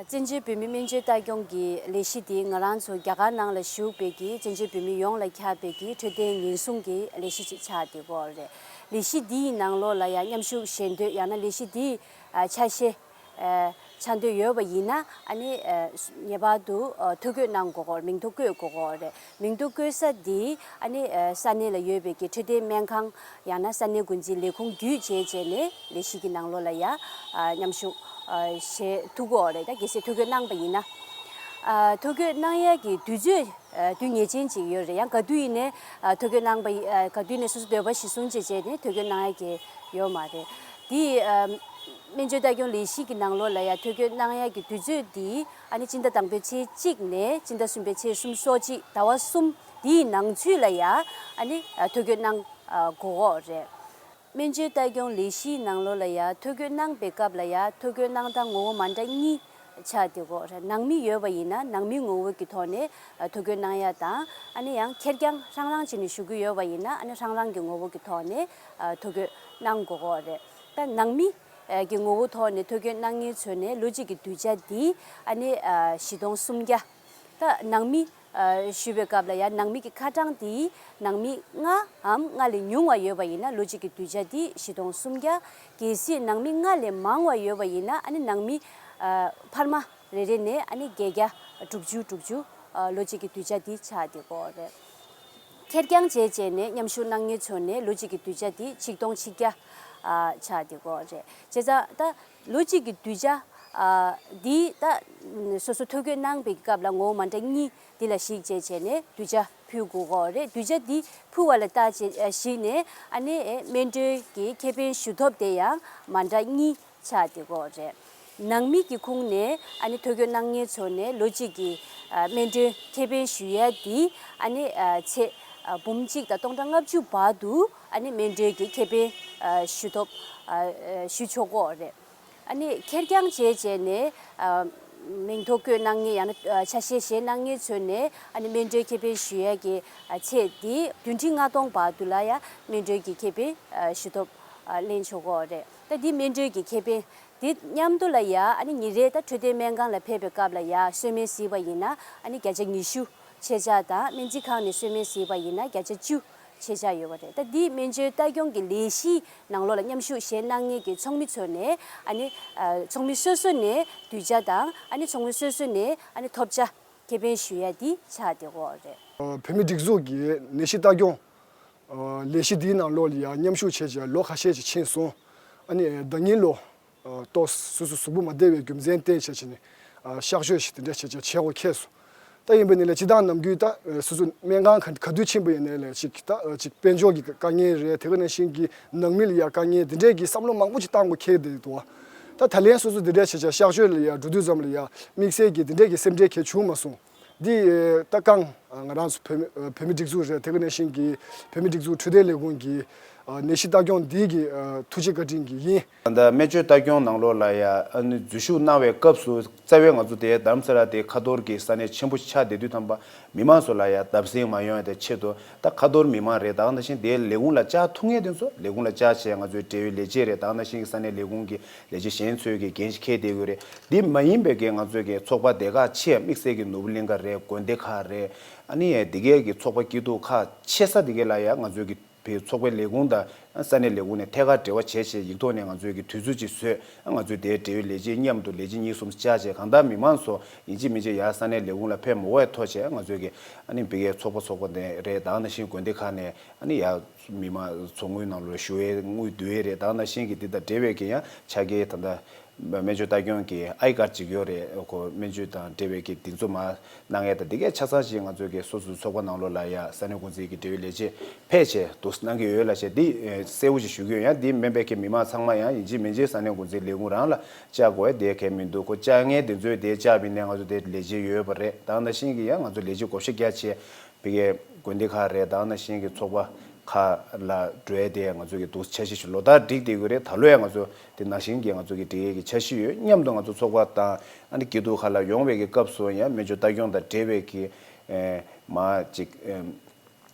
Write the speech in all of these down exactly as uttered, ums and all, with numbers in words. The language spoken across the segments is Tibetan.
བཙན་བྱོལ་བོད་མིའི་སྨན་བཅོས་ལྟ་སྐྱོང་གི་ལས་གཞི་དེ་ང་རང་ཚོ་རྒྱ་གར་ནང་ལ་བཞུགས་པའི་གི་བཙན་བྱོལ་བོད་མི་ཡོངས་ལ་ཁྱབ་པའི་གི་འཕྲོད་བསྟེན་ཉེན་སྲུང་གི་ལས་གཞི་ཅིག་ཆགས་བསྡད་ཡོད་རེད། ལས་གཞི་འདིའི་ནང་ལོགས་ལ་ཡང་མཉམ་ཞུགས་བྱེད་འདོད་ཡང་ན་ལས་གཞི་འདིའི་ཨ་ཆ་ཤས་ཨ་ཆགས་འདོད་ཡོད་པ་ཡིན་ན་ཨ་ནི་ཨ་ངེས་པར་དུ་ཨ་ཐོ་འགོད་གནང་དགོས་ཀྱི་ཡོད་རེད། མིང་ཐོ་བཀོད་དགོས་ཀྱི་ཡོད་རེད། མིང་ཐོ་བཀོད་ས་དེ་ཨ་ནི་ཨ་ས་གནས་ལ་ཡོད་པའི་གི་འཕྲོད་བསྟེན་སྨན་ཁང་ཡང་ན་ས་གནས་འགོ་འཛིན་ལས་ཁུངས་བརྒྱུད་བྱས་བྱས་ནས་ལས་གཞི་གི་ནང་ལོགས་ལ་ཡང་ཨ་མཉམ་ཞུགས་ཨ་བྱེད་ཐུབ་ཀྱི་ཡོད་རེད། ད་གལ་སྲིད་ཐོ་འགོད་གནང་པ་ཡིན་ན། ཨ་ཐོ་འགོད་གནང་ཡས་ཀྱི་དུས་ཚོད་ཨ་དུས་ངེས་ཅན་ཅིག་ཡོད་རེད། ཡང་ག་དུས་ཡིན་ནའི་ཨ་ཐོ་འགོད་གནང་པ་ཡི་ཨ་ག་དུས་ནས་སོ་སོ་འདོད་པ་གཞིར་བཟུང་བྱས་བྱས་ནས་ཐོ་འགོད་གནང་ཡས་ཀྱི་ཡོད་མ་རེད། དེ་ཨ་སྨན་བཅོས་ལྟ་སྐྱོང་ལས་གཞི་གི་ནང་ལོགས་ལ་ཡང་ཐོ་འགོད་གནང་ཡས་ཀྱི་དུས་ཚོད་དེ་ཨ་ནི་སྤྱི་ཟླ་དང་པོའི་ཚེས་གཅིག་ནས་སྤྱི་ཟླ་གསུམ་པའི་ཚེས་སོ་གཅིག་ཟླ་བ་གསུམ་དེའི་ནང་ཚུད་ལ་ཡང་ཨ་ནི་ཨ་ཐོ་འགོད་གནང་ཨ་དགོས་ཀྱི་ཡོད་རེད། སྨན་བཅོས་ལྟ་སྐྱོང་ལས་གཞིའི་ནང་ལོགས་ལ་ཡང་ཐོ་འགོད་གནང་པའི་སྐབས་ལ་ཡང་ཐོ་འགོད་གནང་སྟངས་ངོ་བོ་མ་འདྲ་གཉིས་ཆགས་བསྡད་ཀྱི་ཡོད་རེད། ནང་མི་ཡོད་པ་ཡིན་ན་ནང་མིའི་ངོ་བོ་གི་ཐོག་ནས་ཨ་ཐོ་འགོད་གནང་ཡ་དང་ཨ་ནི་ཡང་ཁེར་རྐྱང་རང་རང་བྱས་ནས་བཞུགས་ཀྱི་ཡོད་པ་ཡིན་ན་ཨ་ནི་རང་རང་གི་ངོ་བོ་གི་ཐོག་ནས་ཨ་ཐོ་འགོད་གནང་དགོས་ཀྱི་ཡོད་རེད། ད་ནང་མི་ཨ་གི་ངོ་བོ་ཐོག་ནས་ཐོ་འགོད་གནང་མཁན་ཚོ་ནས་ལོ་གཅིག་གི་གདུལ་བྱ་འདི་ཨ་ནི་ཨ་བཞི་སྟོང་སུམ་བརྒྱ། ད་ནང་མི་ཨ་ཞུས་པའི་སྐབས་ལ་ཡང་ནང་མི་གི་ཁ་གྲངས་དེ་ནང་མི་ལྔའམ་ལྔ་ལས་ཉུང་བ་ཡོད་པ་ཡིན་ན་ལོ་གཅིག་གི་གདུལ་བྱ་དེ་བཞི་སྟོང་སུམ་བརྒྱ། གལ་སྲིད་ནང་མི་ལྔ་ལས་མང་བ་ཡོད་པ་ཡིན་ན་ཨ་ནི་ནང་མི་ཨ་འཕར་མ་རེ་རེ་ནས་ཨ་ནི་བརྒྱད་བརྒྱ་དྲུག་ཅུ་དྲུག་ཅུ་ཨ་ལོ་གཅིག་གི་གདུལ་བྱ་དེ་ཆགས་བསྡད་ཀྱི་ཡོད་རེད། ཁེར་རྐྱང་བྱས་བྱས་ནས་མཉམ་ཞུགས་གནང་མཁན་ཚོ་ནས་ལོ་གཅིག་གི་གདུལ་བྱ་དེ་ཆིག་སྟོང་ཆིག་བརྒྱ་ཨ་ཆགས་བསྡད་ཀྱི་ཡོད་རེད། བྱས་ཙང་ད་ལོ་གཅིག་གི་གདུལ་བྱ་ཨ་འདི་ད་སོ་སོ་ཐོ་འགོད་གནང་པའི་སྐབས་ལ་ངོ་བོ་མ་འདྲ་གཉིས་འདི་ལ་གཞིགས་བྱས་བྱས་ནས་གདུལ་བྱ་ཕུལ་དགོས་ཀྱི་ཡོད་རེད། གདུལ་བྱ་འདི་ཕུལ་བ་ལ་བལྟ་བྱས་ཨ་གཞིགས་ནས་ཨ་ནི་ཨེ་སྨན་སྦྱོར་གྱི་ཁེ་ཕན་ཞུ་ཐབས་དེ་ཡང་མ་འདྲ་གཉིས་ཆགས་བསྡད་ཀྱི་ཡོད་རེད། ནང་མི་གི་ཁོངས་ནས་ཨ་ནི་ཐོ་འགོད་གནང་མཁན་ཚོ་ནས་ལོ་གཅིག་གི་ཨ་སྨན་སྦྱོར་ཁེ་ཕན་ཞུ་ཡ་འདི་ཨ་ནི་ཨ་ཚེ་ཨ་འབུམ་གཅིག་དང་སྟོང་ཕྲག་ལྔ་བཅུ་བར་དུ་ཨ་ནི་སྨན་སྦྱོར་གྱི་ཁེ་ཕན་ཨ་ཞུ་ཐབས་ཨ་ཨ་ཞུ་ཆོག་གི་ཡོད་རེད། ཨ་ནི་ཁེར་རྐྱང་བྱས་བྱས་ནས་ཨ་མིང་ཐོ་བཀོད་གནང་མཁན་ཡང་ན་ཨ་ཆ་ཤས་བཞེས་གནང་མཁན་ཚོ་ནས་ཨ་ནི་སྨན་སྦྱོར་ཁེ་ཕན་ཞུ་ཡ་གི་ཨ་ཚད་དེ་བདུན་ཁྲི་ལྔ་སྟོང་བར་དུ་ལ་ཡ་སྨན་སྦྱོར་གྱི་ཁེ་ཕན་ཨ་ཞུ་ཐབས་ཨ་ལེན་ཆོག་གི་ཡོད་རེད། ད་འདི་སྨན་སྦྱོར་གྱི་ཁེ་ཕན་དེ་མཉམ་དུ་ལ་ཡ་ཨ་ནི་ཉིན་རེ་ད་འཕྲོད་བསྟེན་སྨན་ཁང་ལ་ཕེབས་པའི་སྐབས་ལ་ཡ་གསོལ་སྨན་གཟིགས་པ་ཡིན་ན་ཨ་ནི་བརྒྱ་ཆ་ཉི་ཤུ་ཆད་འཇགས་དང་སྨན་རྩིས་ཁང་ནས་གསོལ་སྨན་གཟིགས་པ་ཡིན་ན་བརྒྱ་ཆ་བཅུ་ཆད་འཇགས་ཡོད་པ་རེད། ད་འདི་སྨན་བཅོས་ལྟ་སྐྱོང་གི་ལས་གཞིའི་ནང་ལོགས་ལ་མཉམ་ཞུགས་བྱེད་གནང་མཁན་གྱི་ཚོགས་མི་ཚོ་ནས་ཨ་ནི་ཨ་ཚོགས་མི་སོ་སོ་ནས་གདུལ་བྱ་དང་ཨ་ནི་ཚོགས་མི་སོ་སོ་ནས་ཨ་ནི་ཐོབ་ཆ་ཁེ་ཕན་ཞུ་ཡ་འདི་ཆགས་བསྡད་ཀྱི་ཡོད་རེད། བོད་མིའི་སྒྲིག་འཛུགས་ཀྱི་ནད་གཞི་ལྟ་སྐྱོང་ལས་གཞི་འདིའི་ནང་ལོགས་ལ་ཡང་མཉམ་ཞུགས་བྱས་བྱས་ལོ་ཁ་ཤས་ཅིག་ཕྱིན་སོང་། ཨ་ནི་ཟླ་ཉིན་ལོ། ཏོག་སོ་སོ་གཟུགས་པོ་མ་བདེ་བའི་རྒྱུ་མཚན་བརྟེན་བྱས་བྱས་ནས་གཤག་བཅོས་ཤིག་དེ་འདྲ་བྱས་བྱས་བྱེད་དགོས་ཁེལ་སོང་། ད་ཡིན་པ་ནི་ལས་སྤྱི་བཏང་ནམ་རྒྱུན་ད་སོ་སོ་སྨན་ཁང་ག་ག་དུས་ཕྱིན་པ་ཡིན་ནའི་ལས་ཅིག་ད་ཅིག་དཔལ་འབྱོར་གྱི་དཀའ་ངལ་རེད། དེ་ག་ནང་བཞིན་གྱི་ནང་མི་ལ་ཡ་དཀའ་ངལ་དེ་འདྲས་ཀྱི་བསམ་བློ་མང་པོ་ཅིག་བཏང་དགོས་ཁེལ་བསྡད་འདུག་ད་ད་ལན་སོ་སོ་དེ་འདྲས་བྱས་བྱས་གཤག་བཅོས་ལ་ཡ་འགྲོ་དུས་ཙམ་ལ་ཡ་དམིགས་བསལ་གྱི་དེ་འདྲས་ཀྱི་སེམས་ཁྲལ་གང་བྱུང་མ་སོང་། འདི་ད་གང་ང་རང་ཚོ་བོད་མི་བོད་མི་སྒྲིག་འཛུགས་རེད། དེ་ག་ནང་བཞིན་གྱི་བོད་མི་སྒྲིག་འཛུགས་འཕྲོད་བསྟེན་ལས་ཁུངས་ཀྱི་ནད་གཞི་ལྟ་སྐྱོང་འདི་གི་ཐུགས་རྗེ་བཀའ་དྲིན་གྱིས་ཡིན། ད་སྨན་བཅོས་ལྟ་སྐྱོང་ནང་ལོགས་ལ་ཡ་ཨ་ནི་འཛུལ་ཞུགས་གནང་བའི་སྐབས་སུ་རྩ་བའི་ང་ཚོ་དེ་རྡ་རམ་ས་ལ་དེ་ཁ་ཐོར་གྱི་ས་གནས་ཆེན་པོ་ཆགས་བསྡད་དུས་ཙམ་པ་མི་མང་ཚོ་ལ་ཡ་བརྡབ་གསིག་མ་ཡོང་ཡ་དེ་ཆེད་དུ་ད་ཁ་ཐོར་མི་མང་རེད། ད་ག་ནང་བཞིན་དེ་ལས་ཁུངས་ལ་བཅར་ཐུབ་མཁན་དེ་ཚོ་ལས་ཁུངས་ལ་བཅར་བྱས་ང་ཚོའི་འབྲེལ་ཡོད་ལས་བྱེད་རེད། ད་ག་ནང་བཞིན་གྱི་ས་གནས་ལས་ཁུངས་ཀྱི་ལས་བྱེད་གཞན་ཚོས་ཀྱི་འགན་ཞིག་འཁྱེར་བསྡད་ཡོད་རེད། འདི་མ་ཡིན་པའི་གི་ང་ཚོའི་གི་ཚོགས་པ་སྡེ་ཁག་ཆེ་དམིགས་བསལ་གྱི་ནོར་བུ་གླིང་ཁ་རེད། དགོན་སྡེ་ཁག་རེད། ཨ་ནི་འདི་གའི་གི་ཚོགས་པ་སྐྱིད་སྡུག་ཁག་ཆེ་ས་འདི་གའི་ལ་ཡ་ང་ཚོའི་གི་བའི་ཚོགས་པའི་ལས་ཁུངས་དང་ས་གནས་ལས་ཁུངས་ནས་ཐད་ཀར་འབྲེལ་བ་བྱས་བྱས་ཡིག་ཐོག་ནས་ང་ཚོའི་གི་དུས་ཚོད་ཅིག་བཟོས། ང་ཚོའི་དེའི་འབྲེལ་ཡོད་ལས་བྱེད་མཉམ་དུ་ལས་བྱེད་གཉིས་གསུམ་བཅར་བྱས་གང་ལྟར་མི་མང་ཚོ་ཡིན་གཅིག་མིན་གཅིག་ཡར་ས་གནས་ལས་ཁུངས་ལ་ཕེབས་མ་དགོས་པའི་ཐོག་བྱས་ང་ཚོའི་གི་ཨ་ནི་བི་གའི་ཚོགས་པ་ཚོགས་པ་དེ་རེད། ད་ག་ནང་བཞིན་དགོན་སྡེ་ཁག་ནས་ཨ་ནི་ཡར་མི་མང་ཚོགས་དངུལ་ནང་ལོགས་ཞུ་བའི་དངུལ་བསྡུ་ཡས་རེད། ད་ག་ནང་བཞིན་གི་འདི་དང་འབྲེལ་བའི་གི་ཡང་ཆ་རྐྱེན་ད་ལྟ། སྨན་བཅོས་ལྟ་སྐྱོང་གི་ཨའི་ཀར་ཅིག་ཡོད་རེད། ཁོ་སྨན་བཅོས་དང་འབྲེལ་བའི་གི་སྒྲིག་འཛུགས་མ་གནང་ཡས་དང་འདི་གས་ཆ་ཚང་ཞིག་ང་ཚོའི་གི་སོ་སོའི་ཚོགས་པ་ནང་ལོགས་ལ་ཡ་ས་གནས་འགོ་འཛིན་གྱི་འབྲེལ་ཡོད་ལས་བྱེད་ཕེབས་བྱས་འདུག་གནང་གི་ཡོད་ལ་བྱས་འདི་གསལ་བོ་ཞིག་ཞུ་གི་ཡོད། ཡང་འདི་སྨན་པའི་གི་མི་མང་ཚང་མ་ཡང་ཡིན་གཅིག་མིན་གཅིག་ས་གནས་འགོ་འཛིན་ལས་ཁུངས་རང་ལ་བཅར་དགོས་ཡས་དེ་གས་མི་འདུག་ཁོ་བཅར་མཁན་དེ་ཚོས་དེ་བཅར་བ་ཡིན་ནའི་ང་ཚོ་དེ་ལས་བྱེད་ཡོད་པ་རེད། ད་ག་ནང་བཞིན་གི་ཡང་ང་ཚོ་ལས་བྱེད་བགོ་བཤའ་རྒྱ་ཆེ། བི་གའི་དགོན་སྡེ་ཁག་རེད། ད་ག་ནང་བཞིན་གྱི་ཚོགས་པ་ཁག་ལ་འགྲོ་ཡས་དེ་ང་ཚོ་གི་འདུག་འཆར་གཞི་ཞིག་ལོ་ལྟར་སྒྲིག་བསྡད་ཀྱི་ཡོད་རེད། ད་ལོ་ཡང་ང་ཚོ་དེ་ནང་བཞིན་གྱི་ང་ཚོ་གི་སྒྲིག་ཡས་ཀྱི་འཆར་གཞི་ཡོད། མཉམ་དུ་ང་ཚོ་ཚོགས་པ་དང་ཨ་ནི་སྐྱིད་སྡུག་ཁག་ལ་ཡོང་བའི་གི་སྐབས་སུ་ཡང་སྨན་བཅོས་ལྟ་སྐྱོང་དང་འབྲེལ་བའི་གི་མ་ཅིག་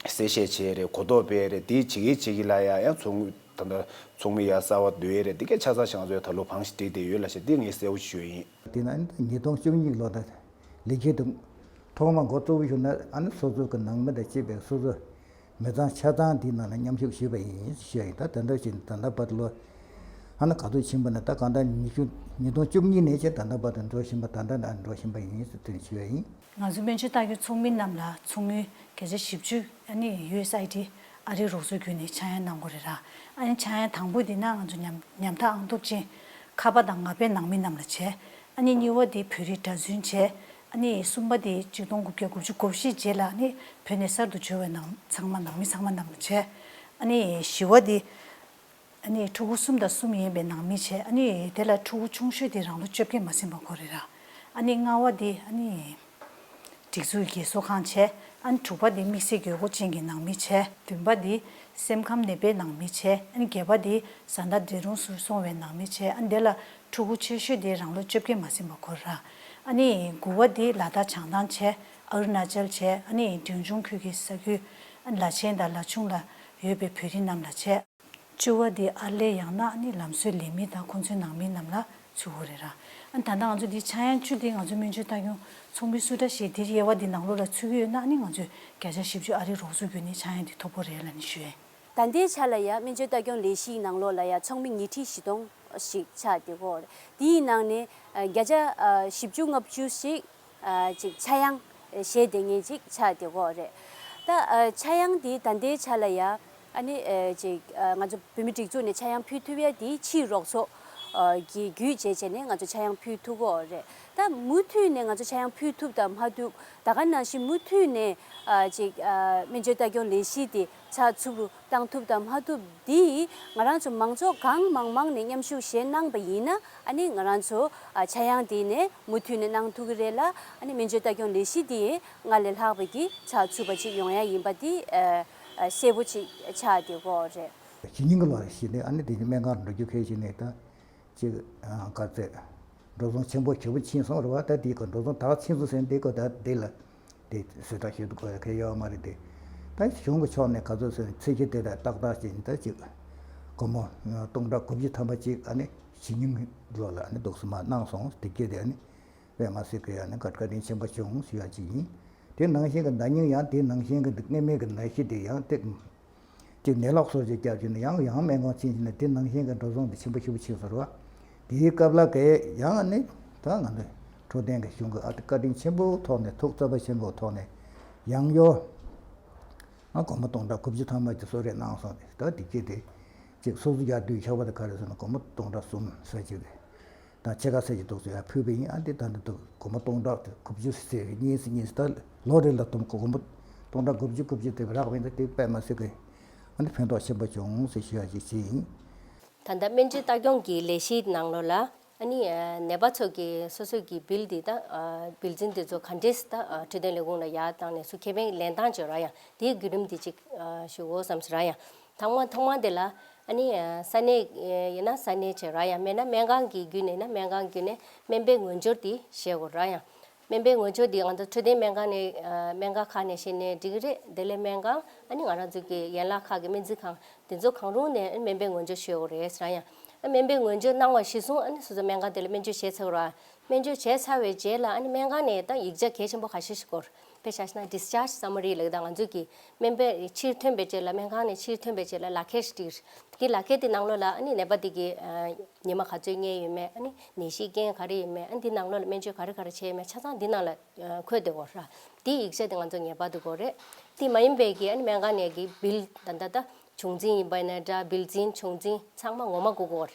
གསལ་བཤད་བྱས་རེད། གོ་རྟོགས་སྤེལ་རེད། དེ་བྱེད་ཀྱི་བྱེད་ཀྱི་ལ་ཡ་ཡང་ཚོགས་མི་ད་ལྟ་ཚོགས་མི་ཡ་གསར་བ་བསྡུ་ཡས་རེད། དེ་གས་ཆ་ཚང་ཞིག་ང་ཚོ་ཡ་ད་ལོ་བང་ཞིག་སྒྲིག་བསྡད་ཡོད་ལ་བྱས་དེ་ངས་གསལ་བོ་ཞུ་ཡས་ཡིན། དེ་ན་ཉིས་སྟོང་བཅུ་གཉིས་ལོ་ད་ལས་འཁྱུར་དུ་ཐོག་མ་འགོ་གཙོ་བོ་ཞུ་ན་ཨ་ནི་སོ་སོ་གི་ནང་མི་དང་བཅས་པའི་སོ་སོ་མི་ཚང་ཆ་ཚང་འདིའི་ནང་ལ་མཉམ་ཞུགས་ཞུས་པ་ཡིན་ཞུ་ཡ་ཡིན། ད་ད་ལྟ་བཞིན་ད་ལྟ་བར་དུ་ལོ་ཨ་ནི་ག་ཚོད་ཕྱིན་པ་ན་ད་གང་ལྟར་ཉི་ཤུ་ཉིས་སྟོང་བཅུ་གཉིས་ནས་བྱས་ད་ལྟ་བར་དུ་འགྲོ་བཞིན་པ་ད་ལྟ་ན་འགྲོ་བཞིན་པ་ཡིན་ཟེར་དེ་ཞུ་ཡ་ཡིན། ང་ཚོ་སྨན་བཅོས་ལྟ་སྐྱོང་ཚོགས་མི་རྣམས་ལ་ཚོགས་དངུལ་བརྒྱ་ཆ་བཞི་བཅུ་ཨ་ནི་ཡུ་ཨེས་ཨའི་ཌི་ཨ་རིའི་རོགས་ཚོགས་བརྒྱུད་ནས་ཆག་ཡང་གནང་དགོས་རེད་ར། ཨ་ནི་ཆག་ཡང་དང་པོ་འདི་ན་ང་ཚོ་ཉམ་ཉམ་ཐག་ཨང་ཐོབ་ཅན་ཁ་པ་དང་ང་པའི་ནང་མི་རྣམས་ལ་བྱས། ཨ་ནི་གཉིས་པ་འདི་བོད་རིགས་གྲྭ་བཙུན་བྱས། ཨ་ནི་གསུམ་པ་འདི་གཅིག་སྟོང་དགུ་བརྒྱ་དགུ་བཅུ་གོ་བཞི་རྗེས་ལ་ཨ་ནི་བོད་ནས་གསར་དུ་འབྱོར་བའི་ནང་ཚང་མ་ནང་མི་ཚང་མ་རྣམས་ལ་བྱས། ཨ་ནི་བཞི་པ་འདི་ཨ་ནི་ཕྲུ་གུ་གསུམ་དང་གསུམ་ཡིན་པའི་ནང་མི་བྱས། ཨ་ནི་དེ་ལ་ཕྲུ་གུ་ཆུང་ཤོས་དེ་རང་ལོ་བཅོ་བརྒྱད་མ་ཟིན་པ་ཁོ་རེད་ར། ཨ་ནི་ལྔ་པ་དེ་ཨ་ནི་སྒྲིག་འཛུགས་རྒས་གསོ་ཁང་བྱས། ཨ་ནི་དྲུག་པ་དེ་དམིགས་བསལ་དགོས་མཁོ་ཅན་གྱི་ནང་མི་བྱས། བདུན་པ་དེ་སེམས་ཁམས་ནད་པའི་ནང་མི་བྱས། ཨ་ནི་བརྒྱད་པ་དེ་བཟའ་ཟླ་འདས་གྲོངས་སུ་སོང་བའི་ནང་མི་བྱས། ཨ་ནི་དེ་ལ་ཕྲུ་གུ་ཆེ་ཤོས་དེ་རང་ལོ་བཅོ་བརྒྱད་མ་ཟིན་པ་ཁོ་ར། ཨ་ནི་དགུ་པ་དེ་ལ་དྭགས་བྱང་ཐང་བྱས། ཨ་རུ་ན་ཅལ་བྱས། ཨ་ནི་འབྲིང་ཆུང་ཁུལ་གྱི་ས་ཁུལ་ཨ་ནི་ལ་ཆེན་དང་ལ་ཆུང་ལ་ཡོད་པའི་བོད་རིགས་རྣམས་ལ་བྱས། བཅུ་པ་འདི་ཨར་ལས་ཡང་ན་ཨ་ནི་ལམ་བཟོའི་ལས་མི་དང་ཁོང་ཚོའི་ནང་མི་རྣམས་ལ་ཚུད་དགོས་རེད་ར། ཨ་ནི་ད་ལྟ་ང་ཚོ་འདི་ཆག་ཡང་བཅུ་འདི་ང་ཚོ་སྨན་བཅོས་ལྟ་སྐྱོང་ཚོགས་མི་སུ་འདྲ་ཞིག་འདིར་དབྱེ་བ་འདི་ནང་ལོགས་ལ་ཚུད་ཀྱི་ཡོད་ན་ཨ་ནི་ང་ཚོས་བརྒྱ་ཆ་བཞི་བཅུ་ཨ་རིའི་རོགས་ཚོགས་བརྒྱུད་ནས་ཆག་ཡང་འདི་ཐོབ་དགོས་རེད་ལབ་ནས་ཞུ་ཡས། ད་ལྟའི་ཆ་ལ་ཡ་སྨན་བཅོས་ལྟ་སྐྱོང་ལས་གཞིའི་ནང་ལོགས་ལ་ཡ་ཚོགས་མི་ཉིས་ཁྲི་བཞི་སྟོང་ཞིག་ཆགས་བསྡད་ཀྱི་ཡོད་རེད། དེའི་ནང་ནས་ཨ་བརྒྱ་ཆ་ཨ་བཞི་བཅུ་ལྔ་བཅུ་ཞིག་ཨ་ཅིག་ཆག་ཡང་བཞེས་བསྡད་མཁན་ཅིག་ཆགས་བསྡད་ཀྱི་ཡོད་རེད། ད་ཨ་ཆག་ཡང་འདི་ད་ལྟའི་ཆ་ལ་ཡ་ཨ་ནི་ཨ་ཅིག་ཨ་ང་ཚོ་བོད་མི་སྒྲིག་འཛུགས་ནས་ཆག་ཡང་ཕུལ་ཐུབ་ཡ་འདི་ཕྱིའི་རོགས་ཚོགས་ཨ་གི་བརྒྱུད་བྱས་བྱས་ནས་ང་ཚོ་ཆག་ཡང་ཕུལ་ཐུབ་ཀྱི་ཡོད་རེད། ད་མུ་མཐུད་ནས་ང་ཚོ་ཆག་ཡང་ཕུལ་ཐུབ་དང་མ་ཐུབ་ད་ག་ནང་བཞིན་མུ་མཐུད་ནས་ཨ་ཅིག་ཨ་སྨན་བཅོས་ལྟ་སྐྱོང་ལས་གཞི་དེ་ཆགས་ཚུགས་རུ་བཏང་ཐུབ་དང་མ་ཐུབ་འདི་ང་རང་ཚོ་མང་ཚོགས་གང་མང་མང་ནས་མཉམ་ཞུགས་བྱས་གནང་པ་ཡིན་ན་ཨ་ནི་ང་རང་ཚོ་ཨ་ཆག་ཡང་དེ་ནས་མུ་མཐུད་ནས་གནང་ཐུབ་ཀྱི་རེད་ལ། ཨ་ནི་སྨན་བཅོས་ལྟ་སྐྱོང་ལས་གཞི་དེ་སྔར་ལས་ལྷག་པ་གི་ཆགས་ཚུགས་པ་ཅིག་ཡོང་ཡ་ཡིན་པ་དེ་ཨ་ཨ་གསལ་པོ་ཅིག་ཆགས་བསྡད་ཀྱི་ཡོད་རེད། ཕྱི་ཉིན་གྱི་ལོ་རེ་བཞིན་དེ་ཨ་ནི་དེ་ནི་སྨན་ཁང་འགྲོ་རྒྱུ་ཁས་བཞིན་ནས་ད། གཅིག་ཨ་ག་ཚད། འགྲོ་སོང་ཆེན་པོ་ཞེ་པོ་ཕྱིན་སོང་རེད་བ། ད་དེའི་སྐོར་འགྲོ་སོང་ད་ཕྱིན་སོང་ཟེར་དེའི་སྐོར་ད་དེ་ལ་དེ་ཟུར་ལྟ་ཞུ་དགོས་ཡ་གལ་ཡོད་མ་རེད་དེ། ད་གཞུང་གི་ཕྱོགས་ནས་ག་ཚོད་ཟེར་ཚད་གཞི་དེ་ལ་ཏག་ཏག་ཅིག་ད་གཅིག་སྒོར་མོ་སྟོང་ཕྲག་དགུ་བཅུ་ཐམ་པ་ཅིག་ཨ་ནི་ཕྱི་ཉིན་ལོ་ལ་ཨ་ནི་འདུག་སེ་མར་གནང་སོང་། དེ་སྐད་དེ་ཨ་ནི་དཔེ་མ་སྲིད་ཀྱི་ཨ་ནི་བཀའ་དྲིན་ཆེན་པོ་བྱུང་ཞུ་ཡ་ཅིག་ཡིན། དེ་ནང་བཞིན་གྱི་ཟླ་ཉིན་ཡང་དེ་ནང་བཞིན་གྱི་འདུག་སྔོན་མའི་གི་ནད་གཞི་དེ་ཡང་དེ། གཅིག་ནད་ལོག་སོགས་ཀྱི་སྐྱབས་ཀྱི་ནི་ཡང་ཡང་སྨན་ཁང་ཕྱིན་ཕྱིན་ནས་དེ་ནང་བཞིན་གྱི་འགྲོ་སོང་དེ་ཆེན་པོ་ཞེ་པོ་ཕྱིན་སོང་རེད་བ། དེའི་སྐབས་ལ་གས་ཡང་ནི་ད་ང་ཚོ་འཕྲོད་བསྟེན་གྱི་གཞུང་གི་ཨ་ཏི་བཀའ་དྲིན་ཆེན་པོའི་ཐོག་ནས་ཐུགས་བརྩེ་བ་ཆེན་པོའི་ཐོག་ནས་ཡང་ཡོ། ང་སྒོར་མོ་སྟོང་ཕྲག་དགུ་བཅུ་ཐམ་པ་ཅིག་གསོལ་རས་གནང་སོང་སྟེ་ད་དེ་སྐྱེས་ཏེ་གཅིག་སོ་སོ་རྒྱག་དུས་ཆགས་པ་དེ་ག་རེ་ཟེར་ན་སྒོར་མོ་སྟོང་ཕྲག་གསུམ་ཟེར་གཅིག་རེད། དང་ཕྱེད་ཀ་ཟེར་གྱི་འདུག་ཟེར་ཡ་ཕུལ་བ་ཡིན། ཨ་འདི་ད་འདི་འདུག་སྒོར་མོ་སྟོང་ཕྲག་དེ་དགུ་བཅུ་ཟེར་གཉིས་ཟེར་གཉིས་ཟེར་ད་ལོ་རེ་ལ་དུམ་སྒོར་མོ་སྟོང་ཕྲག་དགུ་བཅུ་དགུ་བཅུ་དེ་རག་པ་ཡིན་ད་དེ་དཔེ་མ་སྲིད་གི་ཨ་འདི་ཕན་ཐོགས་ཆེན་པོ་བྱུང་ཟེར་ཞུ་ཡ་ཅིག་བྱས་ཡིན། ད་ལྟ་སྨན་བཅོས་ལྟ་སྐྱོང་གི་ལས་གཞིའི་ནང་ལོགས་ལ་ཨ་ནི་ནད་པ་ཚོ་གི་སོ་སོ་གི་བིལ་འདི་ད་བིལ་འཛིན་འདི་ཚོ་ག་འདྲས་ད་འཕྲོད་བསྟེན་ལས་ཁུངས་ལ་ཡར་བཏང་ནས་སུ་ཁེ་ཕན་ལེན་སྟངས་བྱེད་ར་ཡང་དེའི་བརྒྱུད་རིམ་འདི་ཅིག་ཞུ་འོ་བསམ་ཟེར་ར་ཡང་ཐང་མ་ཐོག་མ་དེ་ལ། ཨ་ནི་ས་གནས་ཡིན་ན་ས་གནས་བྱས་ར་ཡང་མེད་ན་སྨན་ཁང་གི་བརྒྱུད་ནས་ན་སྨན་ཁང་བརྒྱུད་ནས་སྨན་པའི་ངོ་སྦྱོར་དེ་བྱེད་དགོས་ར་ཡང་། སྨན་པའི་ངོ་སྦྱོར་དེ་ང་ཚོ་འཕྲོད་བསྟེན་སྨན་ཁང་ནས་སྨན་ཁང་ཁག་ནས་བྱས་ནས་འགྲིག་གི་རེད། དེ་ལས་སྨན་ཁང་ཨ་ནི་ང་རང་ཚོ་གི་ཡན་ལག་ཁག་གི་སྨན་རྩིས་ཁང་དེ་ཚོ་གང་རུང་ནས་སྨན་པའི་ངོ་སྦྱོར་བྱེད་དགོས་རེད་ཟེར་ཡང་། སྨན་པའི་ངོ་སྦྱོར་གནང་བ་གཞིར་བཟུང་ཨ་ནི་སོ་སོ་སྨན་ཁང་དེ་ལ་སྨན་བཅོས་བྱས་ཚར་བ་ར། སྨན་བཅོས་བྱས་ཚར་བའི་རྗེས་ལ་ཨ་ནི་སྨན་ཁང་ནས་ད་ཡིག་ཆ་གལ་ཆེན་པོ་ཁ་ཤས་ཤིག་དགོས་རེད། དཔེ་ཆ་བཞག་ན་discharge summary་ལབ་ཀྱི་ད་ང་ཚོ་གི་སྨན་པས་ཕྱིར་ཐོན་པའི་རྗེས་ལ་སྨན་ཁང་ནས་ཕྱིར་ཐོན་པའི་རྗེས་ལ་ལག་ཁྱེར་ཞིག་སྤྲད་ཀྱི་རེད། དེ་ལག་ཁྱེར་དེ་ནང་ལོགས་ལ་ཨ་ནི་ནད་པ་དེ་གི་ཉི་མ་ག་ཚོད་ཉལ་ཡོད་མེད། ཨ་ནི་ནད་གཞིའི་རྐྱེན་ག་རེ་ཡོད་མེད། ཨ་ནི་འདི་ནང་ལོགས་ལ་སྨན་བཅོས་ག་རེ་ག་རེ་བྱས་ཡོད་མེད་ཆ་ཚང་འདི་ནང་ལ་འཁོད་བསྡད་ཡོད་ར། དེའི་ཡིག་ཆ་དེ་ང་ཚོ་ངེས་པར་དུ་དགོས་རེད། དེ་མ་ཡིན་པའི་གི་ཨ་ནི་སྨན་ཁང་ནས་གི་བིལ་ད་ལྟ་ད་བྱུང་འཛིན་ཡིན་པ་ཡིན་ན་འདྲ་བིལ་འཛིན་བྱུང་འཛིན་ཚང་མ་ངོ་མ་དགོས་དགོས་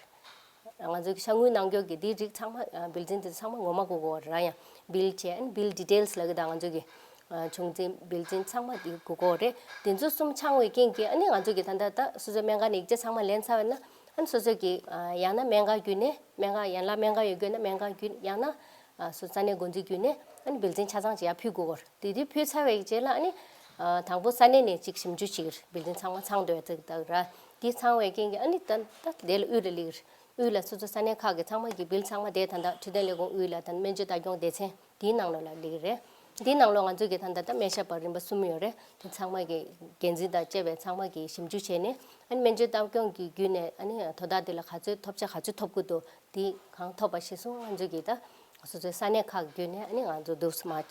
རེད། ང་ཚོ་གི་ཤ་དངུལ་གནང་སྐྱོར་གི་དེའི་རིགས་ཚང་མ་བིལ་འཛིན་དེ་ཚང་མ་ངོ་མ་དགོས་དགོས་ར་ཡང་བིལ་བྱས་ཨ་ནི་བིལ་ཌི་ཊེལ་སི་ལབ་ཀྱི་ད་ང་ཚོ་གི་བྱུང་འཛིན་བིལ་འཛིན་ཚང་མ་དེ་དགོས་དགོས་རེད། དེ་ཚོ་གསུམ་ཚང་བའི་རྐྱེན་གྱིས་ཨ་ནི་ང་ཚོ་གི་ད་ལྟ་ད་སོ་སོའི་སྨན་ཁང་ནས་ཡིག་ཆ་ཚང་མ་ལེན་ཚར་བ་ན་ཨ་ནི་སོ་སོ་གི་ཡང་ན་སྨན་ཁང་བརྒྱུད་ནས་སྨན་ཁང་ཡན་ལག་སྨན་ཁང་ཡོད་དགོས་ན་སྨན་ཁང་བརྒྱུད་ཡང་ན་སོ་ས་གནས་འགོ་འཛིན་བརྒྱུད་ནས་ཨ་ནི་བིལ་འཛིན་ཆ་ཚང་ཅིག་ཡར་ཕུལ་དགོས་རེད། དེ་དུས་ཕུལ་ཚར་བའི་རྗེས་ལ་ཨ་ནི་དང་པོ་ས་གནས་ནས་ཅིག་ཞིབ་འཇུག་བྱེད་ཀྱི་རེད། བིལ་འཛིན་ཚང་མ་ཚང་འདུག་ཡ་ཚིག་ད་ར་དེ་ཚང་བའི་རྐྱེན་གྱིས་ཨ་ནི་ད་ད་དེ་ལ་དབུས་ལ་སླེབས་ཀྱི་རེད། དབུས་ལ་སོ་སོ་ས་གནས་ཁག་གི་ཚང་མ་གི་བིལ་ཚང་མ་དེ་ད་ལྟ་འཕྲོད་བསྟེན་ལས་ཁུངས་དབུས་ལ་ད་སྨན་བཅོས་ལྟ་སྐྱོང་སྡེ་ཚན་དེའི་ནང་ལོགས་ལ་སླེབས་ཀྱི་རེད། དེའི་ནང་ལོགས་ང་ཚོ་གི་ད་ལྟ་ད་སྨན་ཞབས་པ་རིམ་པ་གསུམ་ཡོད་རེད། དེ་ཚང་མ་གི་འགན་འཛིན་དང་བཅས་པའི་ཚང་མ་གི་ཞིབ་འཇུག་བྱས་ནས་ཨ་ནི་སྨན་བཅོས་ལྟ་སྐྱོང་གི་བརྒྱུད་ནས་ཨ་ནི་དོ་བདག་དེ་ལ་ག་ཚོད་ཐོབ་ཆ་ག་ཚོད་ཐོབ་ཀྱི་འདུག་དེ་གང་ཐོབ་པ་གཞིར་བཟུང་ང་ཚོ་གི་ད་ སོ་སོའི་ས་གནས་ཁག་བརྒྱུད་ནས་ཨ་ནི་ང་ཚོ་འདུག་སེ་མར་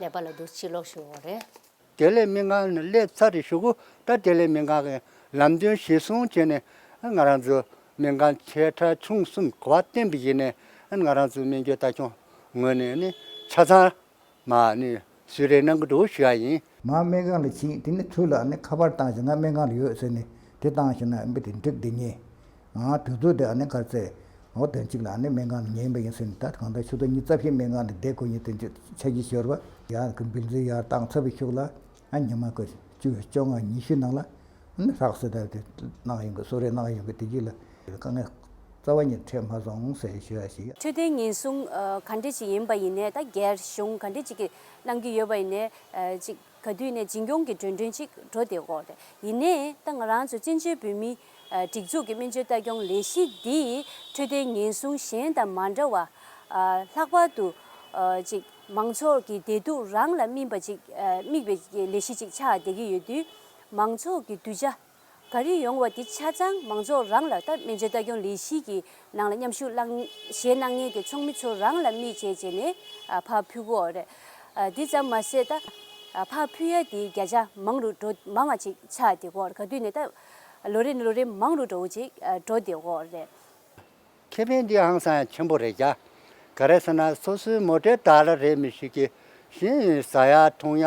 ནེ་པཱལ་ལ་འདུག་སེ་ཕྱིར་ལོག་ཞུ་བ་རེད། བདེ་ལེགས་སྨན་ཁང་ནས་སླེབས་ཚར་རེ་ཞུ་གུ་ད་བདེ་ལེགས་སྨན་ཁང་གི་ལམ་སྟོན་གཞིར་བཟུང་བྱས་ནས་ང་རང་ཚོ་སྨན་ཁང་ཆེ་ཕྲ་ཆུང་གསུམ་གོ་བ་བསྟན་པ་ཡིན་ནས་ང་རང་ཚོའི་སྨན་བཅོས་ལྟ་སྐྱོང་ངོས་ནས་ནི་ཆ་ཚང་མ་ནི་གསོལ་རས་གནང་གི་འདུག་ཞུ་ཡ་ཡིན། མ་སྨན་ཁང་ལ་ཕྱིན་དེ་ནི་ཚུར་ལ་ནི་ཁ་པར་བཏང་ཞིང་ང་སྨན་ཁང་ལ་ཡོད་ཟེར་ནས་དེ་བཏང་ཞིང་ན་འབི་དེ་འགྲིག་བསྡད་ཉེ། ཨ་དུས་ཚོད་དེ་ཨ་ནི་གར་ཚེ་འོ་དོན་གཅིག་ལ་ཨ་ནི་སྨན་ཁང་ལ་ཉན་པ་ཡིན་ཟེར་ནས་ད་གང་ལྟར་ཆུ་ཚོད་ཉི་ཤུ་རྩ་བཞི་སྨན་ཁང་དུ་བསྡད་དགོས་ཉེ་དོན་གཅིག་ཆ་གཞི་ཤོར་བ་ཡར་གི་འབིལ་རྫི་ཡར་བཏང་ཚར་བའི་ཤུགས་ལ་ཨ་ཉི་མ་ཀ་བཅུ་བཅོ་ལྔ་ཉི་ཤུ་ནང་ལ་ཨ་ནི་ཧྲག་སེ་ད་དེ་གནང་ཡོང་གི་གསོལ་རས་གནང་ཡོང་གི་དེ་རྗེས་ལ་དཀའ་ངལ་རྩ་བ་ཉིད་འཕྲད་མ་སོང་ཟེར་ཞུ་ཡ་ཞིག་འཕྲོད་བསྟེན་ཉེན་སྲུང་ཨ་ག་འདྲ་ཅིག་ཡིན་པ་ཡིན་ནའི་ད་སྒེར་གཞུང་ག་འདྲ་ཅིག་གིས་གནང་གི་ཡོད་པ་ཡིན་ནའི་ཨ་ཅིག་ག་དུས་ནས་འཛིན་སྐྱོང་གི་འགྲོ་གྲོན་ཅིག་འགྲོ་བསྡད་ཡོད་རེད། ཡིན་ནའི་ད་ང་རང་ཚོ་བཙན་བྱོལ་བོད་མིའི་ཨ་སྒྲིག་འཛུགས་ཀྱི་སྨན་བཅོས་ལྟ་སྐྱོང་ལས་གཞི་འདིས་འཕྲོད་བསྟེན་ཉེན་སྲུང་གཞན་དང་མ་འདྲ་བ་ཨ་ལྷག་པར་དུ་ཨ་ཅིག་མང་ཚོགས་ཀྱི་བདེ་སྡུག་རང་ལ་དམིགས་པ་ཅིག་ཨ་དམིགས་པའི་ལས་གཞི་ཅིག་ཆགས་བསྡད་ཀྱི་ཡོད་དུས་མང་ཚོགས་ཀྱི་གདུལ་བྱ་ག་རེ་ཡོང་བ་དེ་ཆ་ཚང་མང་ཚོགས་རང་ལ་ད་སྨན་བཅོས་ལྟ་སྐྱོང་ལས་གཞི་གི་ནང་ལ་མཉམ་ཞུགས་གནང་གཞན་གནང་མཁན་གྱི་ཚོགས་མི་ཚོ་རང་ལ་དམིགས་བྱས་བྱས་ནས་ཨ་ཕར་ཕུལ་གྱི་ཡོད་རེད། ཨ་འདི་ཙམ་མ་ཟད་ད་ཨ་ཕར་ཕུལ་ཡ་དེ་བརྒྱ་ཆ་མང་རུ་འགྲོ་མང་བ་ཅིག་ཆགས་བསྡད་ཀྱི་ཡོད་རེད། ག་དུས་ནས་ད་ལོ་རེ་ནས་ལོ་རེ་མང་རུ་འགྲོ་བ་ཅིག་ཨ་འགྲོ་བསྡད་ཀྱི་ཡོད་རེད། ཁེ་ཕན་འདི་ཧང་སང་ཆེན་པོ་རེད་ཀྱ། ག་རེ་ཟེར་ན་སོ་སོའི་མོ་ཊའི་བདག་ལ་རེད་མི་ཞིག་གིས་གཞན་ཟ་ཡ་འཐུང་ཡ་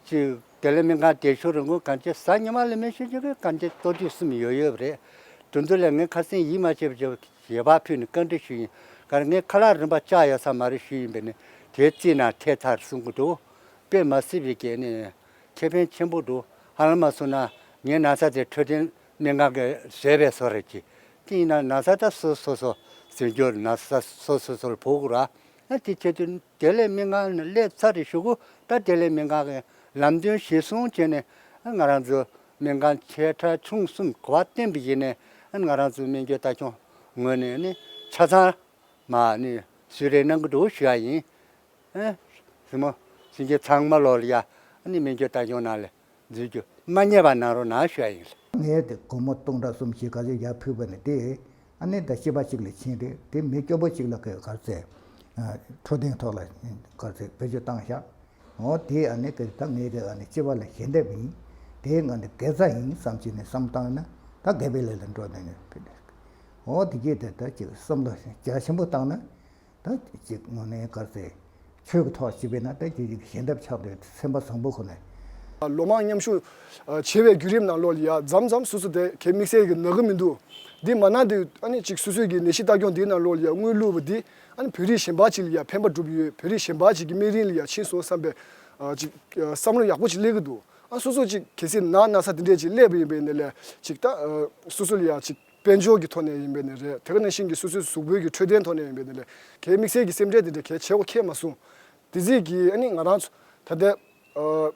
ཅིག་དེ་ལས་སྨན་ཁང་བསྡད་ཤོག་རིན་གོང་གང་ཅི་ཟ་ཉི་མ་ལས་མི་ཤེས་ཅིག་གི་གང་ཅི་ལྟོ་དུས་གསུམ་ཡོད་ཡོད་རེད། དེ་ཚོ་ལས་ངས་ཁ་སེང་ཡིད་མ་ཆེས་པ་ཞེ་པོ་ཕུལ་ནས་བཀའ་འདྲི་ཞུས་ཡིན། ག་རེ་ངས་ཁ་ལག་རིན་པ་བཅག་ཡོད་ས་མ་རེད་ཞུས་ཡིན་པས་ནི་དེའི་རྩིས་ནང་ཐེབས་ཚར་གསུང་གི་འདུག་དཔེ་མ་སྲིད་པའི་གལ་ནི། ཁེ་ཕན་ཆེན་པོ་འདུག་ཧ་ལམ་མ་སོང་ན་ངའི་ན་ཚ་དེ་འཕྲོད་བསྟེན་སྨན་ཁང་གིས་བཟོས་པའི་བཟོ་རེད་ཀྱི། དེ་ཡིན་ན་ན་ཚ་ད་སོ་སོ་སོ་ཟིན་རྒྱུ་ན་ཚ་སོ་སོ་སོ་ལ་ཕོག་གི་ར། ཨ་དེ་བྱེད་དུས་བདེ་ལེགས་སྨན་ཁང་ནས་སླེབས་ཚར་རེ་ཞུ་གུ་ད་བདེ་ལེགས་སྨན་ཁང་གི་ལམ་སྟོན་གཞིར་བཟུང་བྱས་ནས་ཨ་ང་རང་ཚོ་སྨན་ཁང་ཆེ་ཕྲ་ཆུང་གསུམ་གོ་བ་བསྟན་པ་ཡིན་ནས་ཨ་ང་རང་ཚོའི་སྨན་བཅོས་ལྟ་སྐྱོང་ངོས་ནས་ནི་ཆ་ཚང་མ་ནི་གསོལ་རས་གནང་གི་འདུག་ཞུ་ཡ་ཡིན། ཨེ། སྲིན་མོ། སྲིན་རྗེ་ཚང་མ་ལོག་ལ་ཡ། ཨ་ནི་སྨན་བཅོས་ལྟ་སྐྱོང་ནང་ལ་འཛུལ་རྒྱུ་མ་བསྙེལ་བ་གནང་རོགས་གནང་ཞུ་ཡ་ཡིན། ངས་དེ་སྒོར་མོ་སྟོང་ཕྲག་གསུམ་བཞི་ག་ཚོད་ཡར་ཕུལ་བ་ནི་དེ། ཨ་ནི་ད་སྐྱེས་པ་གཅིག་ལ་ཕྱིན་རེད་དེ་མི་སྐྱོ་པོ་གཅིག་ལ་ག་གར་ཚེ། འཕྲོད་བསྟེན་ཐོག་ལ་གར་ཚེ་བེད་སྤྱོད་བཏང་ཤག་འོ་དེ་ཨ་ནི་དེ་ད་ངས་དེ་ཨ་ནི་སྐྱེས་པ་ལ་ཞལ་འདེབས་ཡིན། དེ་ང་འདི་དགེ་རྩ་ཡིན་བསམ་བྱས་ནས་བསམ་བཏང་ན་ད་དགེ་བའི་ལས་ལ་འགྲོ་ནས་ནས་ཕུལ་ནས། འོ་དེ་གས་དེ་ད་ཅིག་བསམ་བློ་རྒྱ་ཆེན་པོ་བཏང་ན། ད་ཅིག་དངོས་གནས་གར་ཚེ་ཆོས་ཀྱི་ཐོག་ཅིག་བས་ན་ད་ཅིག་ཅིག་ཞལ་འདེབས་ཆགས་འདུག་སེམས་པ་བཟང་པོ་ཁོ་ནས། ལོ་མང་མཉམ་ཞུགས་བྱས་པའི་བརྒྱུད་རིམ་ནང་ལོགས་ལ་ཡ་མཚམས་མཚམས་སོ་སོ་དེ་གའི་དམིགས་བསལ་གྱི་ན་གི་མི་འདུག་འདི་མ་ན་དེ་ཨ་ནི་ཅིག་སོ་སོའི་གི་ནད་གཞི་ལྟ་སྐྱོང་འདིའི་ནང་ལོགས་ལ་ཡ་དངུལ་བླུགས་པ་འདི་ཨ་ནི་བོད་རིགས་གཞན་པ་ཅིག་ལ་ཡ་ཕན་པ་སྒྲུབ་ཡོད་བོད་རིགས་གཞན་པ་ཅིག་གི་སྨན་རིན་ལ་ཡ་ཕྱིན་སོང་བསམ་པའི་ཅིག་བསམ་བློ་ཡག་པོ་ཅིག་སླེབས་ཀྱི་འདུག་ཨ་སོ་སོ་ཅིག་གལ་སྲིད་ན་ན་ཚ་འདི་འདྲས་ཅིག་སླེབས་པ་ཡིན་པའི་ནས་ལས་ཅིག་ད་སོ་སོ་ལ་ཡ་ཅིག་དཔལ་འབྱོར་གྱི་ཐོག་ནས་ཡིན་པའི་ནི་རེད། དེ་ག་ནང་བཞིན་གྱི་སོ་སོའི་གཟུགས་པོའི་གི་འཕྲོད་བསྟེན་ཐོག་ནས་ཡིན་པའི་ནི་རེད། གལ་དམིགས་བསལ་གྱི་སེམས་ཁྲལ་དེ་འདྲ་གལ་ཆེ་བོ་ཁྱད་མ་སོང་། དེ་རྩིས་ཀྱི་ཨ་ནི་ང་རང་ཚོ་ད་ལྟའི་ཨ་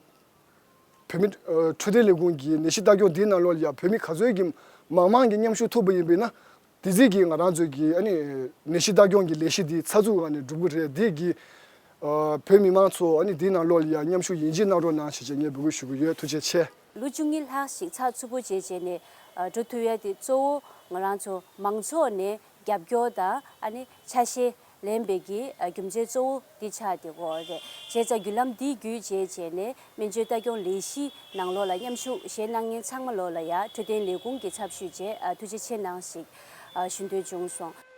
བོད་མི་ཨ་འཕྲོད་བསྟེན་ལས་ཁུངས་ཀྱི་ནད་གཞི་ལྟ་སྐྱོང་འདིའི་ནང་ལོགས་ལ་ཡང་བོད་མི་ག་ཚོད་ཀྱི་མང་མང་གི་མཉམ་ཞུགས་ཐུབ་པ་ཡིན་པས་ན། དེ་རྩིས་ཀྱི་ང་རང་ཚོའི་གི་ཨ་ནི་ནད་གཞི་ལྟ་སྐྱོང་གི་ལས་གཞི་འདི་ཚགས་ཚུད་ངང་ནས་འགྲུབ་ཀྱི་རེད། འདི་གི་ཨ་བོད་མི་མང་ཚོ་ཨ་ནི་འདིའི་ནང་ལོགས་ལ་ཡང་མཉམ་ཞུགས་ཡིན་གཅིག་གནང་རོགས་གནང་ཞེས་བྱས་ངས་འབོད་སྐུལ་ཞུ་གི་ཡོད། ཐུགས་རྗེ་ཆེ། ལོ་བཅུ་གཉིས་ལྷག་ཞིག་ཚགས་ཚུད་པོ་བྱས་བྱས་ནས་ཨ་འགྲོ་ཐུབ་ཡ་དེ་གཙོ་བོ་ང་རང་ཚོ་མང་ཚོགས་ནས་རྒྱབ་སྐྱོར་དང་ཨ་ནི་ཆ་ཤས་ལེན་པའི་གི་ཨ་རྒྱུ་མཚན་གཙོ་བོ་འདི་ཆགས་བསྡད་ཡོད་རེད། བྱས་ཙང་བརྒྱུད་ལམ་འདི་བརྒྱུད་བྱས་བྱས་ནས་སྨན་བཅོས་ལྟ་སྐྱོང་ལས་གཞི་ནང་ལོགས་ལ་མཉམ་ཞུགས་གཞན་གནང་མཁན་ཚང་མ་ལོགས་ལ་ཡང་འཕྲོད་བསྟེན་ལས་ཁུངས་ཀྱི་ཚབ་ཞུས་བྱས་ཨ་ཐུགས་རྗེ་ཆེ་གནང་ཞིག་ཨ་ཞུ་འདོད་བྱུང་སོང་།